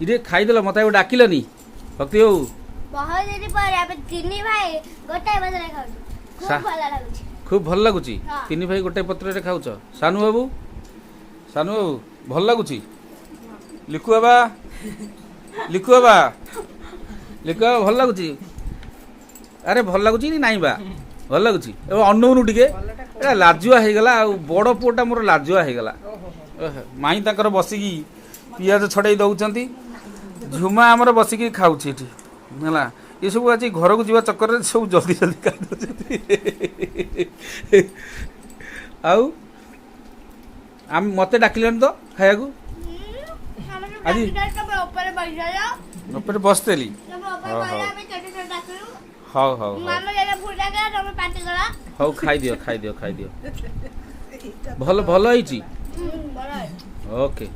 ଇରେ, ଖାଇଦେଲ, ମତେ ଆଉ ଡାକିଲନି। ଭକ୍ତି ବାବୁ। ବହୁତ ଦିନ ପରେ ଆମେ ତିନି ଭାଇ ଗୋଟାଏ ପତ୍ରରେ ଖାଉଛୁ। ଖୁବ ଭଲ ଲାଗୁଛି। ଖୁବ୍ ଭଲ ଲାଗୁଛି। ହଁ। ତିନି ଭାଇ ଗୋଟେ ପତ୍ରରେ ଖାଉଛ। ସାନୁ ବାବୁ, ସାନୁ ବାବୁ, ଭଲ ଲାଗୁଛି? ଲିକୁ ବାବା, ଲିକୁ ବାବା, ଲିକୁ ବାବା, ଭଲ ଲାଗୁଛି? ଆରେ, ଭଲ ଲାଗୁଛି କି ନାଇଁ ବା? ଭଲ ଲାଗୁଛି। ଏବେ ଅନଉନୁ ଟିକେ, ଏଇଟା ଲାଜୁଆ ହେଇଗଲା। ଆଉ ବଡ଼ ପୁଅଟା ମୋର ଲାଜୁଆ ହେଇଗଲା। ଓହୋ, ମାଇଁ ତାଙ୍କର ବସିକି ପିଆଜ ଛଡ଼େଇ ଦଉଛନ୍ତି। ଝୁମା ଆମର ବସିକି ଖାଉଛି ଏଠି। ହେଲା, ଏସବୁ ଆଜି ଘରକୁ ଯିବା ଚକ୍କରରେ ସବୁ ଜଲ୍ଦି ଜଲ୍ଦି ଖାଇ ଦଉଛନ୍ତି। ଆଉ ଆମେ ମୋତେ ଡାକିଲେନି ତ ଖାଇବାକୁ। ଆଜି- ତମେ ଉପରେ ବସିଲ। ଉପରେ ବସିଥିଲି। ତମେ ଉପରେ ହଉ, ବସିଲ। ହଉ। ଆମେ ଛୋଟ ଛୋଟ ଡାକିଲୁ। ହଉ ହଉ ହଉ। ମାମା ଯେତେ ଭୁଲ ଡାକିଲା, ତମେ ପାଟି କଲ। ହଉ, ଖାଇଦିଅ, ଖାଇଦିଅ, ଖାଇଦିଅ। ଭଲ ଭଲ ହେଇଛି। ଭଲ। ଓକେ।